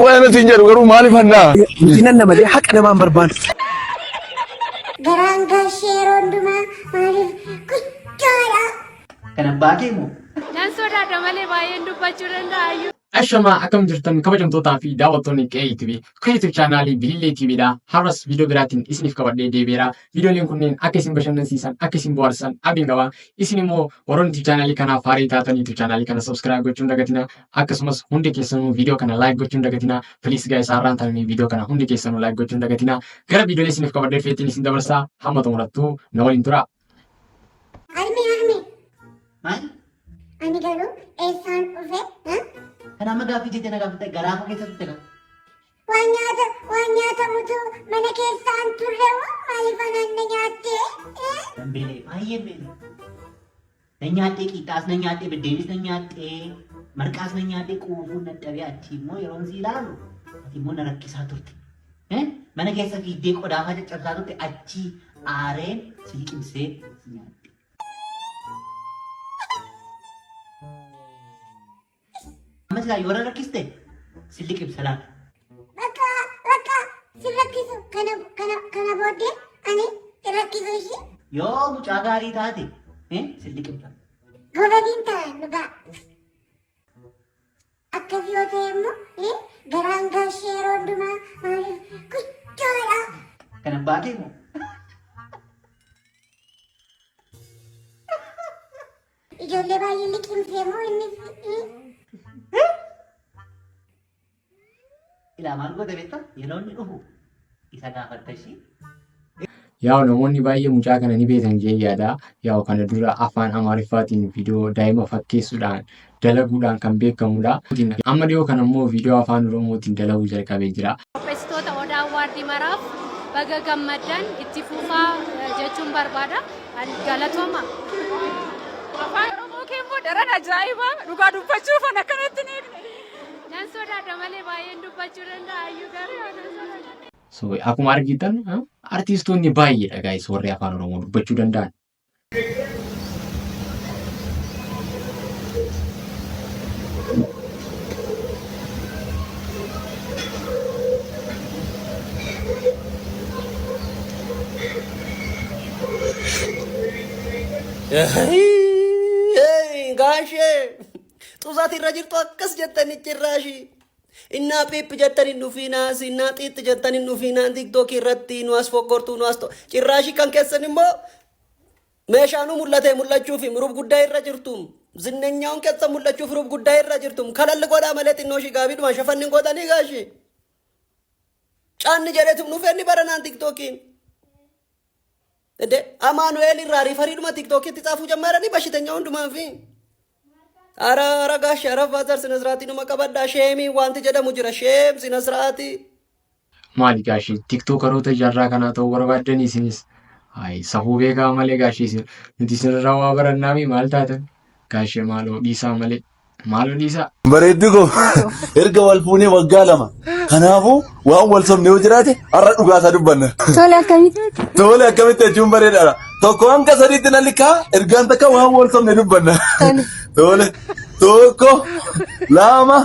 Qoya nuti hin jedhu garuu maaliif hannaa? Nuti nanna malee haqa namaan barbaannu. Garaan gaashee yeroo hundumaa maaliif guddaadha? Kan abbaa kee moo? Nan sodaadha malee baay'een dubbachuu danda'a iyyuu. Ashamaa akkam jirtan kabajamtootaa fi daawwattoonni qe'ee TV Creative chaanaalii Bilillee TV dha. Har'as viidiyoo biraatiin isiniif qabadhee deebi'eera. Viidiyooleen kunneen akka isin bashannansiisan, akka isin bohaarsan abdiin qaba. Isin immoo warroonni YouTube chaanaalii kanaaf haaraa taatan YouTube chaanaalii kana subscribe gochuun dagatina. Akkasumas hundi keessanuu viidiyoo kana like gochuun dagatina. Please guys har'aan tananii viidiyoo kana hundi keessanuu like gochuun dagatina. Gara viidiyoolee isiniif qabadhee dhufeettiin isin dabarsaa. Hamma xumurattuu na waliin tura. Harmee harmee Maal? ani garuu eessaan dhufe? Ha? Kan amma gaaffii jettee na gaafatte garaa koo keessa turte kan. Waan nyaata waan nyaatamutu mana keessaan turre moo maaliif anaan na nyaatte? Eh? Nan beela'e baay'een beela'e. Nan nyaadhee qiixxaas nan nyaadhee biddeenis nan nyaadhee marqaas nan nyaadhee quufuun dadhabee achi immoo yeroon si ilaalu ati immoo na rakkisaa turte. Eh? Mana keessa fiiddee qodaafaa caccabsaa turte achi aareen si liqimsee si nyaadhe. Amma silaa yoo na rakkiste si liqimsa laata. Bakka bakka si rakkisu kana kana kana booddee ani si rakkisu ishee Yoo mucaa gaarii taate eh, si liqimsa. gobaziin ta'a dhugaa. Akkas yoo ta'e immoo eh, garaan gaashee yeroo hundumaa maaliif guddaadha? Kan abbaa kee moo? Ijoollee baay'ee liqimsee moo innis eh, Ilaa maal goota beektaa? Yeroo inni dhufu isa gaafatta ishii. Yaa'u namoonni baay'ee mucaa kana ni beekan jee yaada. Yaa'u kana dura afaan Amaariffaatiin viidiyoo daa'ima fakkeessuudhaan dalaguudhaan kan beekamudha. Amma dhiyoo kana immoo viidiyoo afaan Oromootiin dalaguu jalqabee jira. Qopheessitoota Odaa Awwaardii maraaf baga gammaddan itti fufaa jechuun barbaada. Galatooma. Afaan Oromoo kee immoo daran ajaa'iba. Dhugaa dubbachuuf an akkanatti hin eegne. Nan sodaadha malee baay'een dubbachuu danda'a iyyuu garuu nan sodaadha. So akkuma argitan artiistoonni baay'eedha guys warri afaan Oromoo dubbachuu danda'an. Gaashee xusaati irra jirtu akkas jettani cirraashii. Innaa piip jettan hin dhufiinaa innaa xiixxi jettan hin dhufiinaa tiktookii irratti nu as foggortuu nu as cirraashii kan keessan immoo meeshaanuu mul'atee mul'achuuf rub guddaa irra jirtu. Zinnenyaa'uun keessa mul'achuuf rub guddaa irra jirtu. Kalalli godhaa malee xinnoo ishii gaabiidhuma shafanni hin godhanii gaashii. Caanni jedheetum dhufeenni baranaan tiktookiin. Ede Amaanu'eel irraa riifariidhuma tiktookitti tsaafuu jammaranii bashitanya hundumaa fi. Ara ara gaashi ara faazar sinasiraatii numa qabadhaa sheemii wanti jedhamu jira sheem sinasiraatii. Maali gaashii tiktookaroota jaarraa kanaa ta'uu barbaaddanii isinis Ayi safuu beekaa malee gaashii isin nuti isinirraa waa barannaami maal taatan gaashee maaloo dhiisaa malee maaloo dhiisaa. Bareeddu koo erga wal fuunee waggaa lama. Kanaafuu waan wal sobne yoo jiraate har'a dhugaa isaa dubbanna. Tole akkamitti? Tole akkamitti jechuun bareedaadha. Tokko hanga sadiitti nan likaa ergaan takka waan wal sobne dubbanna. Tole. Tole tokko lama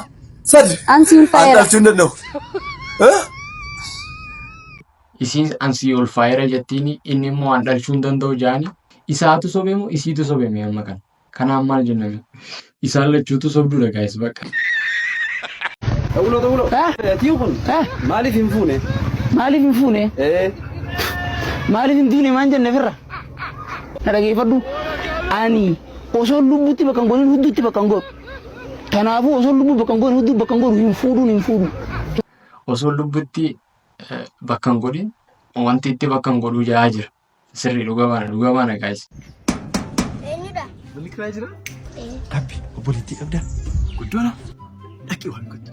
sadi. An si An ulfaa'eera. dhalchuu hin danda'u. Eh? Isiin an sii ulfaa'eera jettiin inni immoo an dhalchuu hin danda'u jaani isaatu sobe moo isiitu sobe mee amma kana kanaan maal jenname isaan lachuutu sobduudha guys bakka. Ta'ulo ta'ulo. Atiin kun maaliif hin fuune? Maaliif hin fuune? Ee. Maaliif hin duune maan jenne firra? Na dhageeffadhu. Ani osoo lubbutti bakka hin godhin hudduutti bakka hin godhu. Kanaafuu osoo lubbuu bakka hin godhin hudduu bakka hin godhu hin fuudhuun hin fuudhu. Osoo lubbutti bakka hin godhin wanti itti bakka hin godhuu ja'aa jira. Sirrii dhuga baana dhuga baana guys. Eenyudha? Manni kiraa jira? Rabbi obboleettii qabdaa? Guddoona dhaqii waan gottu.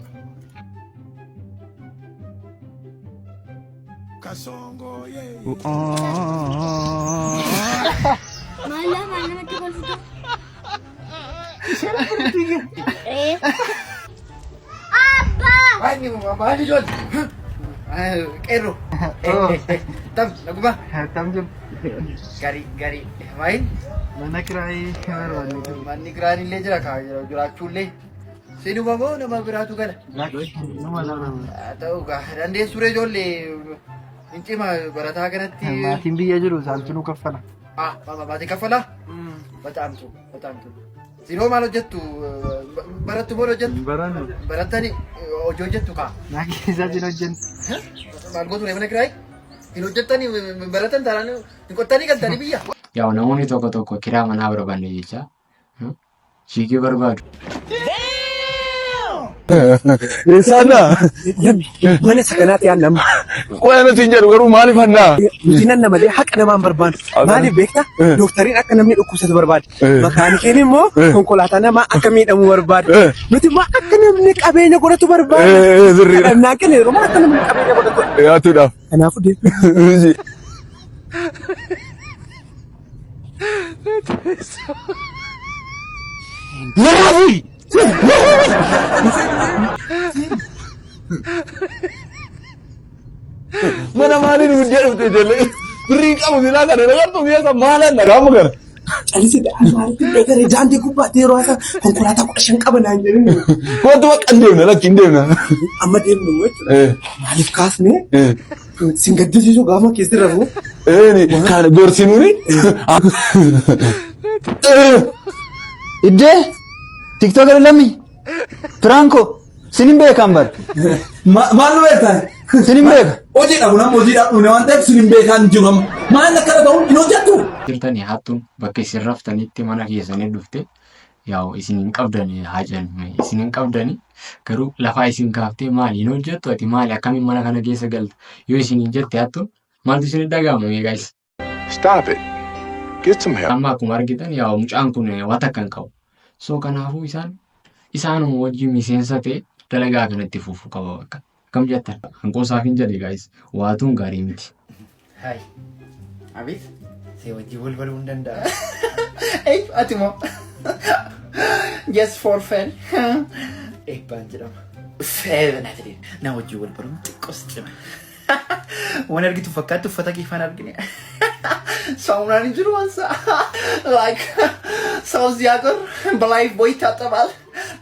Maal maal namatti kolfitu? Abbaa! Maali ijoollee? Qeerroo. Tam, naguma. Tam jiru. Gari, gari. Maayin? Mana kiraayii barbaanne jiru. Manni kiraan illee jira kaa jiraachuullee. Sinuma moo nama biraatu gala? Numa lama. Haa ta'u kaa dandeessu ree ijoollee hin cima barataa kanatti. Maatiin biyya jiru isaantu nu kaffala. Ah, maatiin kaffalaa? Bataamtu, bataamtu. Sinoo maal hojjettu? Barattu moo hojjettu? Barannu. Barattani hojii hojjettu kaa? Naa keessaa hin hojjennu. Maal gootu ree mana kiraayii? Hin hojjettani baratan taanaan hin qottanii galtanii biyya. Yaa'u namoonni tokko tokko kiraa manaa barbaanne jecha chiikii barbaadu. Eessaadha? Mana isa kanaatti yaa nama. Qoya nuti hin jedhu garuu maaliif hannaa? Nuti nan malee haqa namaa hin barbaannu. Maaliif beektaa? Dooktariin akka namni dhukkubsatu barbaada. Makaanikiin immoo konkolaataa namaa akka miidhamu barbaada. Nuti immoo akka namni qabeenya godhatu barbaada. Sirriidha. Kadhannaa kenna yeroo mara akka namni qabeenya godhatu. Yaatuudhaaf. Kanaafuu deebii. Mana maaliin guddee dhufte ijoollee birrii qabu silaa kana nagartu biyya san maalan dhagaamu kana. Calisi maalitti eegalee daandii gubbaatti yeroo haasaa konkolaataa 15 qaba naan jedhin. Kootu bakka hin deemna lakki hin deemna. Amma deemnu immoo jechuudha. Maaliif kaasne sin gaddisiisu gaafa keessi rafu. Kan gorsinuuni. Iddee tiktookar lammi Firaanko sin hin beekan bar. Maal nu beektan? Sin hin beeka. Hojii dhabu nama hojii dhabne waan ta'eef sin hin beekan jiru amma. Maal akkana ta'uun hin hojjettu? Jirtanii hattuun bakka isin raftanitti mana keessanii dhufte yaa'u isin hin qabdani haa jennu isin hin qabdani garuu lafaa isin kaaftee maali hin hojjettu ati maali akkamiin mana kana keessa galta yoo isin hin jette hattuun maaltu isin dhaga'ama mee guys. Stop it. Get some help. Amma akkuma argitan yaa'u mucaan kun waan takka hin qabu. So kanaafuu isaan isaanuma wajjin miseensa ta'e dalagaa kanatti fufuu qaba bakka. Akkam jettan? Hanqoosaaf hin jedhe guys waatuun gaarii miti. Hai. Abeet. See wajjin wal baluu hin danda'a. Ey, ati moo? Just for fun. Eebbaan jedhama. Feebanaa Na wajjin wal baruun xiqqoos cima. Waan argitu fakkaatti uffata kee faana argine. Saamunaan hin jiru wansa. Like ሰው እዚህ ሀገር በ Lifebuoy ይታጠባል።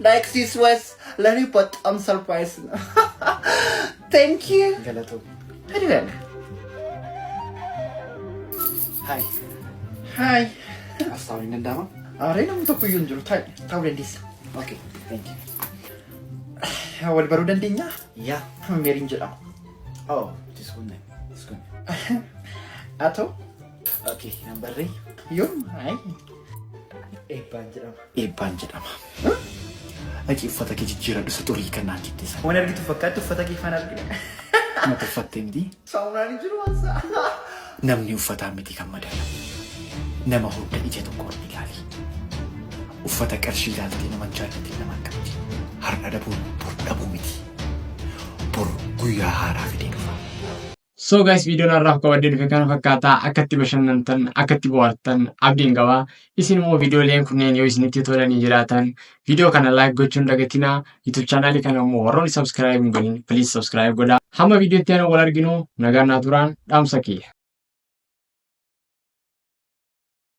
Like this was ለእኔ በጣም surprise ነው። Thank you. Galatoo. Hadi Hi. Hi. As taa'uun hin danda'ama? Aaree namni tokko iyyuu hin jiru. Taa'uu dandeessa. Okay, thank you. Wal baruu dandeenya? Yeah. Meeriin jedhama. Oh, it is good name. It's good. Atoo? Okay, nan barree. Yoom? Hi. Eebbaan jedhama. Eebbaan jedhama. Dhaqii uffata kee jijjiiradhu isa xurii kan naan jette sana. Waan argitu fakkaatti uffata kee faana argine. Mata uffattee miti. Saamunaan hin jiru wansa. Namni uffataan miti kan madaalamu. Nama hunda ija tokkoon ilaali. Uffata qarshii ilaaltee nama hin jaallatin nama hin kabajin. Har'a dhabuun bor dhabuu miti. Bor guyyaa haaraa fidee dhufa. So guys viidiyoon har'aaf qabadhee dhufe kana fakkaata akka itti bashannantan akka itti bohaartan abdiin qaba. Isin immoo viidiyooleen kunneen yoo isinitti tolanii jiraatan viidiyoo kana like gochuun dagatinaa. YouTube chaanaalii kana immoo warroonni subscribe hin godhin please subscribe godhaa. Hamma viidiyoo itti aanu wal arginu nagaan naa turaan dhaamsa kiyya.